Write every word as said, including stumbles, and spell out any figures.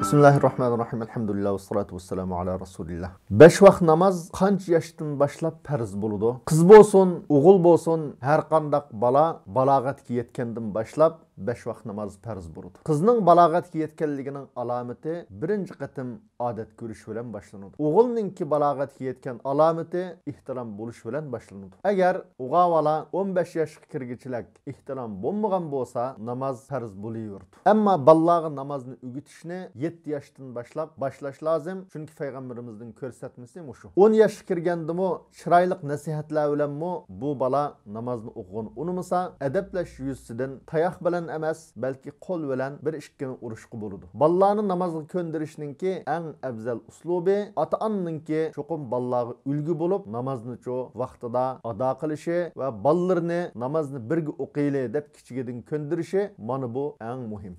بىسمىللاھىررەھمانىررەھىم. ئەلھەمدۇلىللا ۋەسسالاتۇ ۋەسسالامۇ ئالا رەسۇلىللا. بەش ۋاق ناماز قانچە ياشتىن باشلاپ پەرز بولىدۇ؟ قىز بولسۇن، ئوغۇل بولسۇن، ھەر قانداق بالا بالاغەتكە يەتكەندىن باشلاپ بەش ۋاق ناماز پەرز بولىدۇ. قىزنىڭ بالاغەتكە يەتكەنلىكىنىڭ ئالامىتى بىرىنچى قېتىم ئادەت كۆرۈش بىلەن باشلىنىدۇ. ئوغۇلنىڭكى بالاغەتكە يەتكەن ئالامىتى ئېھتىلام بولۇش بىلەن باشلىنىدۇ. ئەگەر ئوغاۋالا ئون بەش ياشقا كىرگۈچىلەك ئېھتىلام بولمىغان بولسا، ناماز پەرز بولۇۋېرىدۇ. ئەمما بالىلارغا نامازنى ئۆگىتىشنى يەتتە ياشتىن باشلاپ باشلاش لازىم، چۈنكى پەيغەمبىرىمىزنىڭ كۆرسەتمىسى مۇشۇ. ئون ياشقا كىرگەندىمۇ چىرايلىق نەسىھەتلەر بىلەنمۇ بۇ بالا نامازنى ئوقۇغىنى ئۇنىمىسا، ئەدەپلەش يۈزىسىدىن تاياق بىلەن ئەمەس، بەلكى قول بىلەن بىر ئىككىنى ئۇرۇشقا بولىدۇ. بالىلارنى نامازغا كۆندۈرۈشنىڭكى ئەڭ ئەۋزەل ئۇسلۇبى، ئاتا-ئانىنىڭكى چوقۇم بالىلارغا ئۈلگە بولۇپ، نامازنىچۇ ۋاقتىدا ئادا قىلىشى ۋە بالىلىرىنى نامازنى بىرگە ئوقۇيلى دەپ كىچىكىدىن كۆندۈرۈشى، مانا بۇ ئەڭ مۇھىم.